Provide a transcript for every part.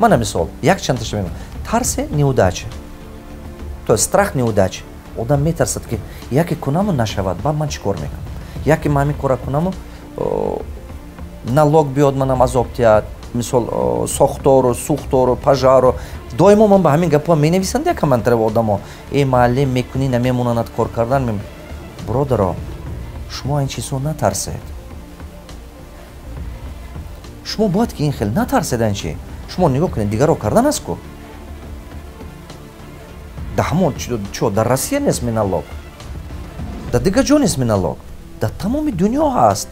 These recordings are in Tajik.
Мана мисол, якчандташа мегӯям. Тарси неудача, то есть страх неудачи. Одам метарсад, ки яке кунаму нашавад, баъд ман чӣ кор мекунам? Яке ман ҳамин кора кунаму, налог биёд, манам азоб диҳад. Мисол, сохтору сӯхтору, пожару. Доимо ман ба ҳамин гапҳо менависанд як комментарий одамо: «Э, муаллим, мекунӣ, намемонанад кор кардан». Бародаро, шумо ин чизҳо натарсед. Шумо бояд ки ин хел натарсед. Ин чи, шумо нигоҳ кунед, дигаро кардан аст ку. Да ҳамон чо дар Россия нест налог, дар дигар ҷо нест налог, дар тамоми дунё ҳаст.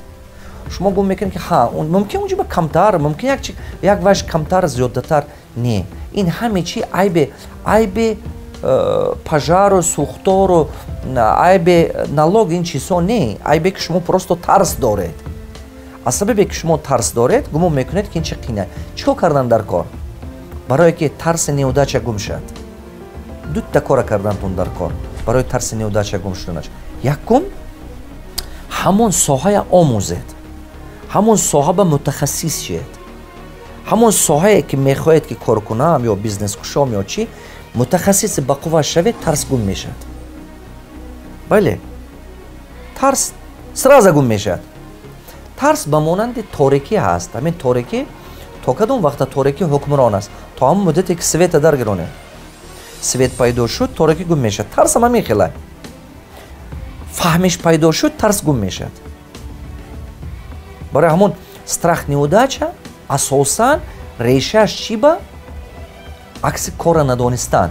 Шумо гум мекунед, ки ҳа, мумкин унҷо ба камтар, мумкин як ваш камтар, зиёдатар. Не, ин ҳаме чи айбе, айбе пожару, сӯхтору, айбе налог, ин чизҳо не. Айбе ки шумо просто тарс доред. Аз сабабе ки шумо тарс доред, гумон мекунед, ки ин чи қина. Чӣ кор кардан дар кор, барое ки тарси неудача гум шавад? Дута кора кардантун дар кор барои тарси неудача гум шуданаш. Якум, ҳамон соҳая омӯзед, ҳамон соҳа ба мутахассис шед. Ҳамон соҳае ки мехоҳед ки кор кунам ё бизнес кушом ё чӣ, мутахассиси бақувва шавед, тарс гум мешавад. Бале, тарс сразу гум мешавад. Тарс ба монанди торикӣ ҳаст. Ҳамин торикӣ то кадом вақта торикӣ ҳукмрон аст? То ҳамон муддате ки света даргиронед. Свет пайдо шуд, торикӣ гум мешавад. Тарсам ҳамин хела. Фаҳмиш пайдо шуд, тарс гум мешавад. Барои ҳамон страх неудача асосан решааш чӣ? Ба акси кора надонистан.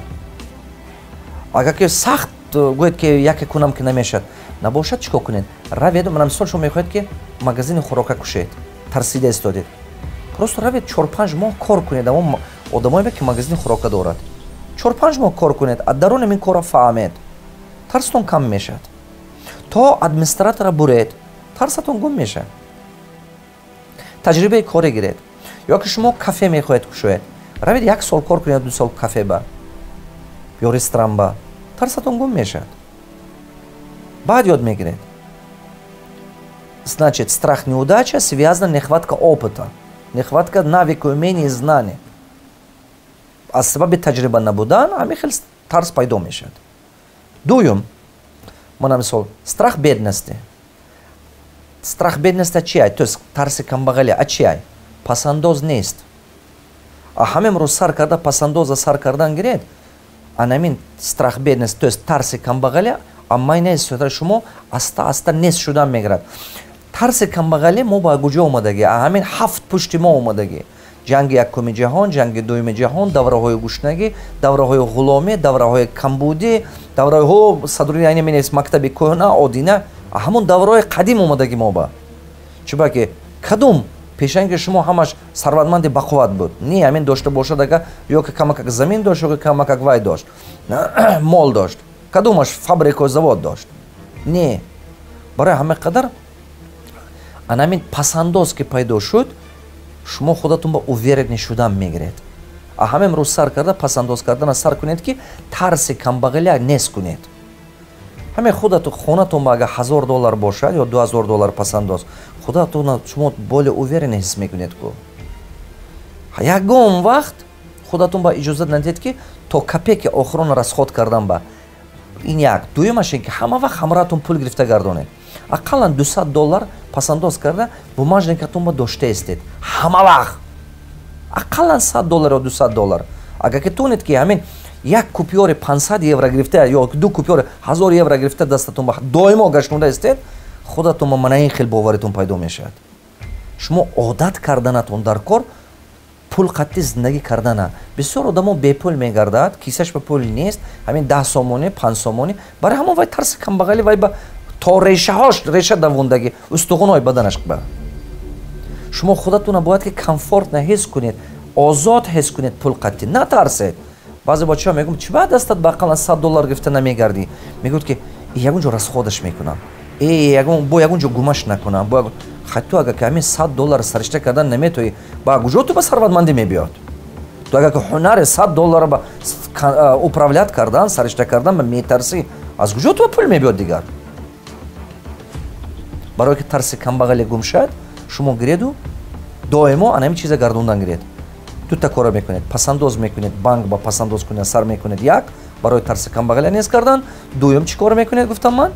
Агар ки сахт гӯед, ки яке кунам, ки намешавад, набошад, чӣ кор кунед? Равед. Мана мисол, шумо мехоҳед, ки магазини хӯрока кушед, тарсида истодед. Просто равед, 4-5 моҳ кор кунед. Амо одамое ки магазини хӯрока дорад, 4-5 моҳ кор кунед, аз дарун ин корро фаҳмед, тарстон кам мешавад. То администратора буред, тарсатон гум мешавад. Таҷрибаи коре гиред. Ё ки шумо кафе мехоҳед кушоед, равед, як сол кор кунед, 2 сол кафе ба ё ресторан ба, тарсатон гум мешавад. Баъд ёд мегиред. Значит, страх неудача связана нехватка опыта, нехватка навыка, умения и знания. Аз сабаби таҷриба набудан ҳамин хел тарс пайдо мешавад. Дуюм, мана мисол, страх бедности. Страх бедности чи ай? То есть тарси камбағалӣ а чи ай? Пасандоз нест. А ҳамин рӯз сар карда пасандоза сар кардан гиред, анамин страх бедности, то есть тарси камбағалӣ, аммай шумо аста аста нест шудан мегирад. Тарси камбағалӣ мо ба куҷо омадагӣ? Ҳамин ҳафт пушти мо омадагӣ: ҷанги якуми ҷаҳон, ҷанги дуюми ҷаҳон, давраҳои гушнагӣ, давраҳои ғуломӣ, давраҳои камбудӣ, давраҳо садруяни менес, мактаби кӯҳна, одина, ҳамон давраҳои қадим омадагӣ мо ба. Чунки кадом пешанги шумо ҳамаш сарватманди бақувват буд? Не, ҳамин дошта бошад, ага ё ки камакак замин дошт, ё ки камакак вай дошт, мол дошт. Кадомаш фабрику завод дошт? Не. Барои ҳама қадар анамин пасандоз ки пайдо шуд, шумо худатон ба уверенный шудан мегиред. А ҳамин рӯз сар карда пасандоз кардана сар кунед, ки тарси камбағалия нест кунед. Ҳамин худату хонатон ба агар 1000 доллар бошад ё 2000 доллар пасандоз, худатон шумо более уверенный ҳис мекунед ку. Ягон вақт худатон ба иҷозат надиҳед, ки то копейки охирона расход кардан ба. Ин як. Дуюмаш ин ки ҳама вақт ҳамроҳатон пул гирифта гардонед. Ақаллан 200 доллар пасандоз карда бумажникатон ба дошта истед ҳама вақт, ақаллан 100 доллар ё 200 доллар. Агар ки тонед, ки ҳамин як купюри 500 евро гирифта ё ду купюри 1000 евро гирифта дастатон ба доимо гаштонда истед, худатон ба мана ин хел боваритон пайдо мешавад. Шумо одат карданатон дар кор пул қатъи зиндагӣ кардана. Бисёр одамо бепул мегардад, кисаш ба пул нест, ҳамин 10 сомонӣ, 5 сомонӣ. Барои ҳамон вай тарси камбағалӣ вай ба то решаҳош реша давондагӣ, устухонҳои баданаш ба. Шумо худатона бояд ки комфортно ҳис кунед, озод ҳис кунед, пул қатъӣ натарсед. Баъзе бачаҳо мегӯм: «Чӣ ба дастат ба ақаллан 100 доллар гирифта намегардӣ?» Мегӯяд, ки ягон ҷо расходаш мекунам, бо ягон ҷо гумаш накунам. Хай, ту агар ки ҳамин 100 доллар саришта кардан наметоӣ, ба куҷо ту ба сарватмандӣ мебиёд? Ту агар ки ҳунари 100 доллар ба управлять кардан, саришта кардан ба метарсӣ, аз куҷо ту ба пул мебиёд дигар? Барое ки тарси камбағале гум шавад, шумо гиреду доимо ана ҳамин чиза гардондан гиред. Дута кора мекунед: пасандоз мекунед, банк ба пасандоз кунед, сар мекунед, як барои тарси камбағалия нест кардан. Дуюм, чӣ кор мекунед, гуфтам ман?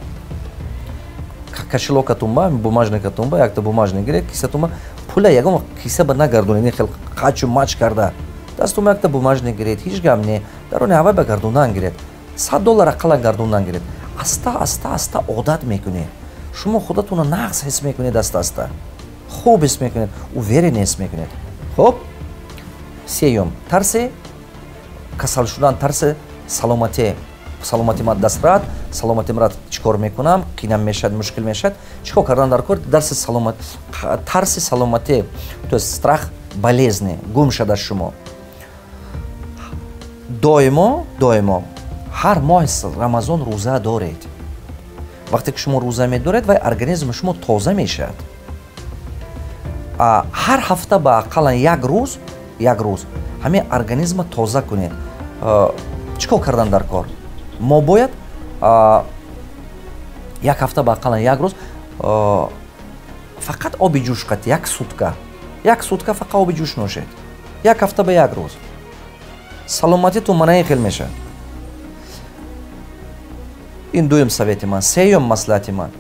Кошелёкатунба, бумажникатунба якта бумажник гиред, кисатунба пула ягон киса ба нагардонед, ин хел қачу мач карда дастум якта бумажник гиред, ҳеҷ гап не, дарони ҳавай ба гардондан гиред, $100 ақаллан гардондан гиред. Аста аста аста одат мекунед, шумо худатонро нағз ҳис мекунед, аста аста хуб ҳис мекунед, уверен ҳис мекунед. Хуб, сеюм: тарси касал шудан, тарси саломатӣ. Саломати ман дастрат, саломати мара чӣ кор мекунам, қинам мешавад, мушкил мешавад. Чӣ кор кардан дар кор? Дарси саломат, тарси саломатӣ, то есть страх болезни гум шуд аз шумо. Доимо, доимо ҳар моҳи Рамазон рӯза доред. Вақте ки шумо рӯза медоред, вай организми шумо тоза мешавад. Ҳар ҳафта ба ақаллан як рӯз, як рӯз ҳамин организма тоза кунед. Чӣ кор кардан дар кор? Мо бояд як ҳафта ба ақаллан як рӯз фақат оби ҷӯш қати, як сутка, як сутка фақат оби ҷӯш нӯшед, як ҳафта ба як рӯз. Саломатитон мана ин хел мешавад. Ин дуюм совети ман. Сеюм маслиҳати ман: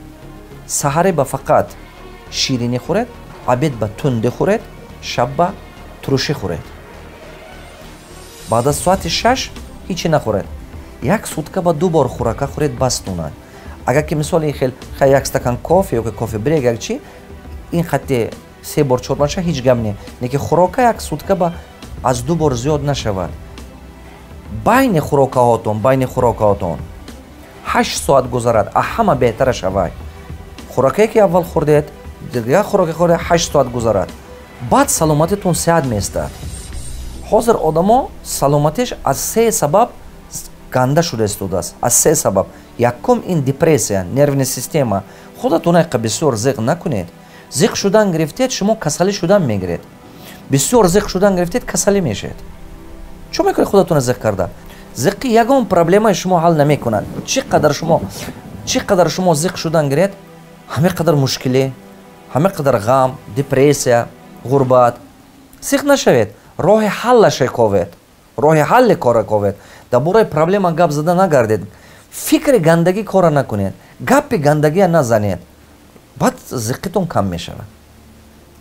саҳаре ба фақат ширинӣ хӯред, обед ба тунде хӯред, шаб ба турушӣ хӯред. Баъд аз соати 6 ҳичи нахӯред. Як сутка ба ду бор хӯрака хӯред, бастунад. Агар ки мисол ин хел як стакан кофе ё кофе брейк, як чи ин хатти се бор, чор бор ша, ҳеҷ гап не, лекин хӯрока як сутка ба аз ду бор зиёд нашавад. Байни хӯрокаҳотон 8 соат гузарад, а ҳама беҳтара шавад. Хӯрокае ки аввал хӯрдед, дигар хӯроке хӯрдед, 8 соат гузарад, баъд саломатитон сеҳат меистад. Ҳозир одамо саломатиш аз се сабаб ганда шуда истодааст, аз се сабаб. Якум ин депрессия, нервная система. Худатон айқа бисёр зиқ накунед. Зиқ шудан гирифтед, шумо касалӣ шудан мегиред. Бисёр зиқ шудан гирифтед, касалӣ мешавед. Чӣ мекунед худатона зиқ карда? Зиққи ягон проблемаи шумо ҳал намекунад. Чӣ қадар шумо зиқ шудан гиред, ҳаме қадар мушкилӣ, ҳаме қадар ғам, депрессия, ғурбат. Зиқ нашавед, роҳи ҳаллаша ковед, роҳи ҳалли кора ковед. Дар бораи проблема гап зада нагардед, фикри гандагӣ кора накунед, гапи гандагия назанед, баъд зиққитон кам мешавад.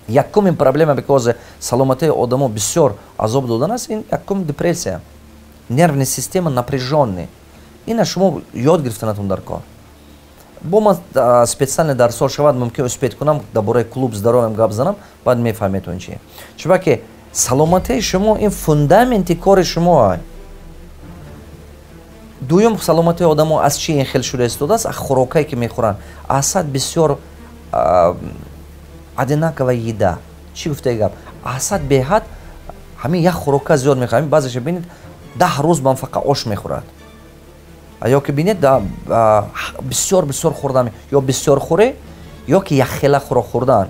Якум ин проблема, ки ҳозир саломатии одамо бисёр азоб додан аст, ин якум депрессия, нервная система напряжённый. Ина шумо ёд гирифтанатон дар кор. Бо ман специально дарсҳо шавад, мумкин успеть кунам, дар бораи клуб здоровья гап занам, баъд мефаҳметон чи. Чунки саломатии шумо ин фундаменти кори шумо. Дуюм, саломатии одамо аз чи ин хел шуда истодааст? Аз хӯрокае ки мехӯранд, асад бисёр одинаковая еда. Чӣ гуфтаи гап? Асад беҳад ҳамин як хӯрока зиёд мехӯрад. Баъзеша бинед, 10 рӯз бам фақат ош мехӯрад. Ё ки бинед, бисёр бисёр хӯрдан, ё бисёр хӯре, ё ки якхела хӯрок хӯрдан.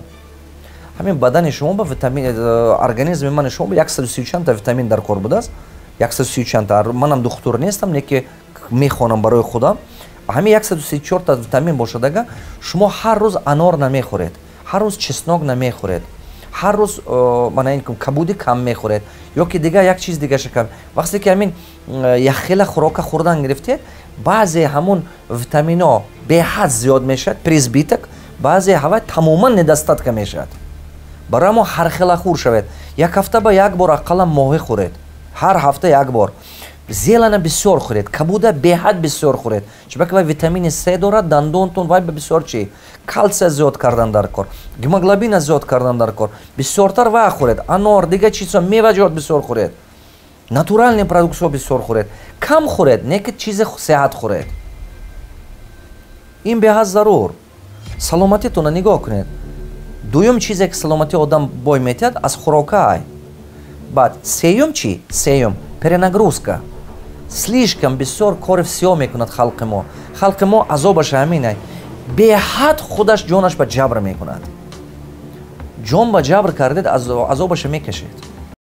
Ҳамин бадани шумо ба витамин, организми мани шумо ба 130 чандта витамин дар кор будааст, 130 чандта. Манам духтур нестам, не ки мехонам барои худам. Ҳамин 134та витамин бошад, ага шумо ҳар рӯз анор намехӯред, ҳар рӯз чеснок намехӯред, ҳар рӯз мана ин кабуди кам мехӯред ё ки дигар як чиз дигаша кам, вақте ки ҳамин якхела хӯрока хӯрдан гирифтед, баъзе ҳамун витамино беҳад зиёд мешавад, переизбыток, баъзе ҳава тамоман недостатка мешавад. Барои ҳамо ҳархела хӯр шавед. Як ҳафта ба як бор ақаллан моҳӣ хӯред, ҳар ҳафта як бор зелена бисёр хӯред, кабуда беҳад бисёр хӯред, чунки вай витамини С дорад, дандонтон вай ба бисёр чи калсия зиёд кардан дар кор, гемоглобина зиёд кардан дар кор. Бисёртар вай хӯред, анор, дигар чизҳо, меваҷот бисёр хӯред, натуральный продуктҳо бисёр хӯред. Кам хӯред, не ки чизи сеҳат хӯред. Ин беҳад зарур. Саломатитонро нигоҳ кунед. Дуюм чизе ки саломатии одам бой метиҳад, аз хӯрокаай. Баъд сеюм чӣ? Сеюм перенагрузка. Слишком бисёр кори всё мекунад халқи мо. Халқи мо азобаш ҳаминай: беҳад худаш ҷонаш ба ҷабр мекунад. Ҷон ба ҷабр кардед, азобаша мекашед.